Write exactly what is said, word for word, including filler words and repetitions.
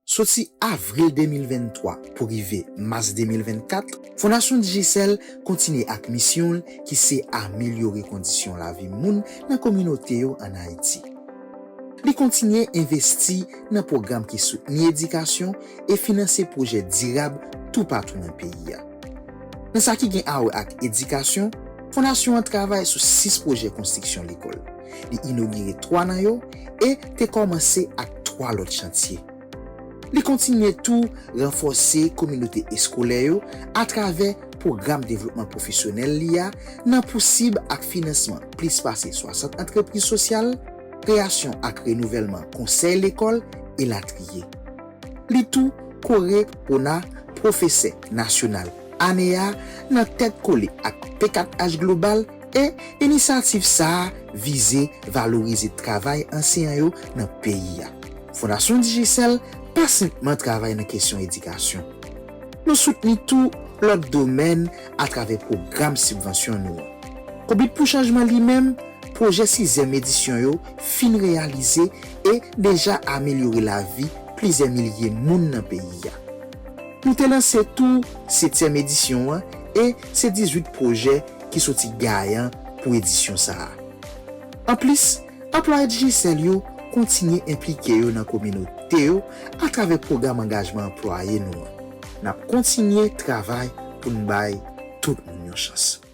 Soti avril de mil venntwa pou rive mas de mil vennkat, Fondasyon Digicel kontinye ak misyon l ki se amelyore kondisyon lavi moun nan kominote yo ann Ayiti. Li kontinye envesti nan pwogram ki soutni edikasyon e finanse pwojè dirab toupatou nan peyi a. Nan sa ki gen a wè ak edikasyon, Fondasyon an travay sou sis pwojè konstriksyon lekòl. Li inogire twa nan yo e te kòmanse ak twa lòt chantye. Li kontinye tou ranfòse kominote eskolè yo atravè pwogram devlopman pwofesyonèl li a nan pousib ak finansman plis pase swasant antrepriz sosyal, kreyasyon ak renouvèlman konsèy lekòl, elatriye. Li tou kore ona pwofesè nasyonal ane a nan tèt kole ak P kat H Global e inisyativ sa a vize valorize travay anseyan yo nan peyi a. Fondasyon Digicel pa senpman travay nan kesyon edikasyon. Nou soutni tou lòt domèn atravè pwogram sibvansyon nou an. Konbit pou Chanjman li menm, pwojè sizyèm edisyon yo fin reyalize e deja amelyore lavi plizyè milye moun nan peyi a. Nou te lanse tou setyèm edisyon an e se dizuit pwojè ki soti gayan pou edisyon sa a. Anplis, anplwaye Digicel yo kontinye enplike yo nan kominote yo atravè pwogram angajman anplwaye nou an. N ap kontinye travay pou n bay tout moun yon chans.